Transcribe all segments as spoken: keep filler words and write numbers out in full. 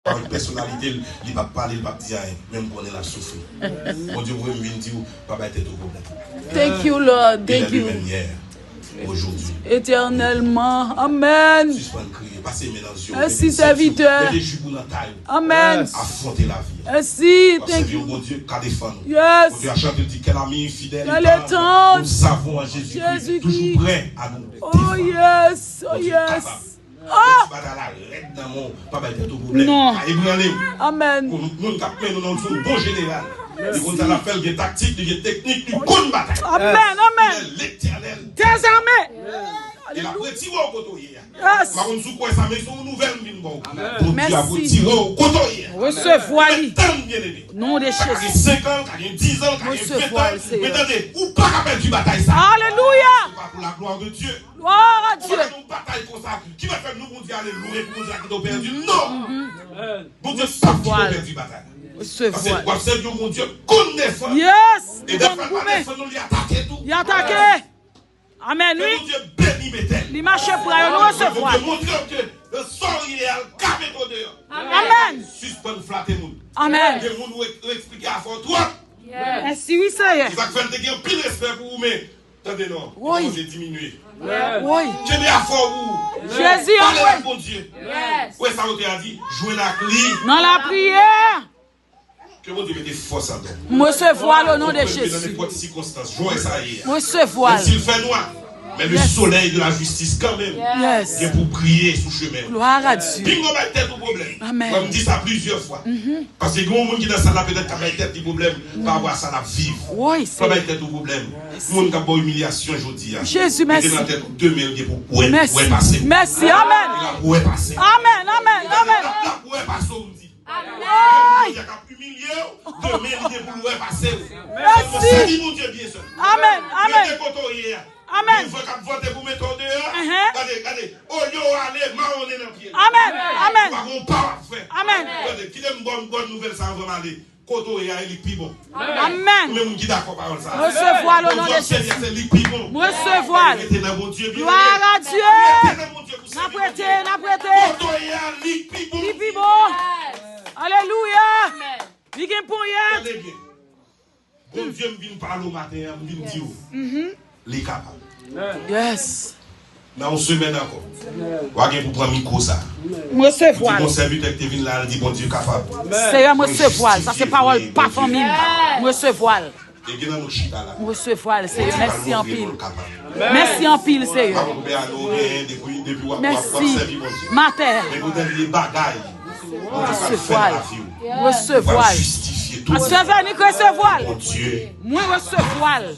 Avèk pèsonalite l, li p ap pale, li p ap di anyen. Men m konnen l ap soufri. Bondye voye m vin di w, pa bay tèt ou pwoblèm. Thank you, Lord. Thank you. Il est le même hier, aujourd'hui, éternellement. Amen. Sispann kriye, pase men nan zye w, mete sèvitè, mete jip ou nan tay ou. Amen. Afwonte lavi a. Merci. Thank you. Bondye ka defann ou. Yes. Bondye a chante, l di, quel ami fidèle et tendre nous avons en Jésus-Christ, toujours prêt à nous défendre. Oh yes. Oh yes. Ti batay la rèd nan men w, pa bay tèt ou pwoblèm. Non. Ka ebranle w. Amen. Moun, moun k ap mennen w nan yon bon jeneral. Li konn sa l ap fè, l gen taktik, li gen teknik, li konn batay. Amen, amen. Il est l'Éternel des armées. E l ap retire w kote w ye a. Yes. M pa konn si w kwè sa, men se yon nouvèl m vin ba w. Bondye ap retire w kote w ye a. Resevwa li. Tann, byeneme. Non de Jezi. Ka gen senk an, ka gen diz an, ka gen ven an, men tande, ou pa ka pèdi batay sa. Alelouya. Se pa pou la gloire de Dieu. Gloire à Dieu. Fò gen yon batay konsa ki va fè nou Bondye ale lwe pou Bondye a kite w pèdi. Non. Bondye p ap kite w pèdi batay la. Paske w ap sèvi yon Bondye k konn defann. Yes. E dèfwa l pa defann nou, li atake tou. Li atake. Amen, wi. Bondye beni Betèl. Li mache pran yo, nou resevwa. Bondye montre w ke sa w ye a, l ka mete w deyò. Amen. Sispann flate moun. Amen. Gen moun ou ek-, ou eksplike afè w twòp. Mèsi, wi, Seyè. Se sa k fè m te gen anpil respè pou ou, men tande non, Bondye diminye. Woy. Kenbe afè w pou ou. Jezi, pale ak Bondye. Ou wè sa otè a di, jwenn ak li. Nan lapriyè. Ke Bondye mete fòs andan w. M resevwa l o non de Jezi. Nan nenpòt sikonstans, jwè sa ye a. M resevwa l. Menm si l fè nwa, men le soleil de la justice kanmenm gen pou briye sou chemen w. Gloire à Dieu. Pinga w bay tèt ou pwoblèm. Amen. Mwen, m di sa plizyè fwa. Paske gen yon moun ki nan sal la petèt k ap bay tèt li pwoblèm pa rapò a sa l ap viv. Pa bay tèt ou pwoblèm. Moun k ap ba w imilyasyon jodi a. Jezi, mèsi. Mete nan tèt ou demen l gen pou wè, wè pase w. Mèsi, amen. L ap wè pase w. Amen, amen, amen. L ap wè pase w, m di. Amen. Bondye k ap imilye w, demen li gen pou l wè pase w. Mèsi. Sèlman sèvi Bondye byen sèlman. Amen, amen. Rete kote w ye a. Amen. Gen van k ap vante pou mete w deyò. Gade, gade. Olye w ale, mawonnen nan pye l. Amen, amen. Ou pa gon pa w ap fè. Amen. Gade, kite m ba w bòn nouvèl sa anvan m ale. Kote w ye a, e li k pi bon. Amen. Ou menm moun ki dakò pawòl sa a. Resevwa l o non de Jezi. Bondye w ap sèvi a, se li k pi bon. M resevwa l. Rete nan Bondye, byeneme. Gloire à Dieu. Rete nan Bondye pou sèvi Bondye. N ap rete, n ap rete. Kote w ye a, li k pi bon. Li pi bon. Alelouya. Li gen ponyèt. Tande byen. Bondye m vin pale w maten an, m vin di w, li kapab. Yes. Nan yon semèn ankò, w a gen pou pran mikwo sa. M resevwa l. Pou di gon sèvitè ki te vin la, l di Bondye kapab. Seyè, m resevwa l. Sa se pawòl pa fanmi m. M resevwa l. E gen nan nou k chita la. M resevwa l, Seyè. Mèsi anpil. Mèsi anpil, Seyè. Mèsi. Matè. Men pou dènye bagay, Bondye pral fè nan lavi w. Resevwa l. Pastè Vènik, resevwa l. Mwen resevwa l.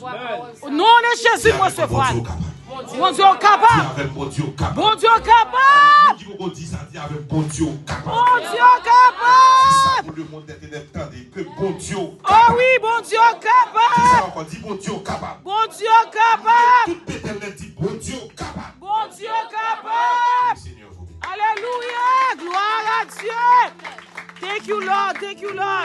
O non de Jezi, m resevwa l. Bondye w kapab. Di avè m, Bondye w kapab. Bondye w kapab. Moun ki poko di sa, di avè m, Bondye w kapab. Bondye w kapab. Di sa pou lemonn dètenèb tande, ke Bondye w kapab. O wi, Bondye w kapab. Di sa ankò, di Bondye w kapab. Bondye w kapab. Tout Betèl nèt di, Bondye w kapab. Bondye w kapab. Alelouya, gloire à Dieu. Thank you, Lord. Thank you, Lord.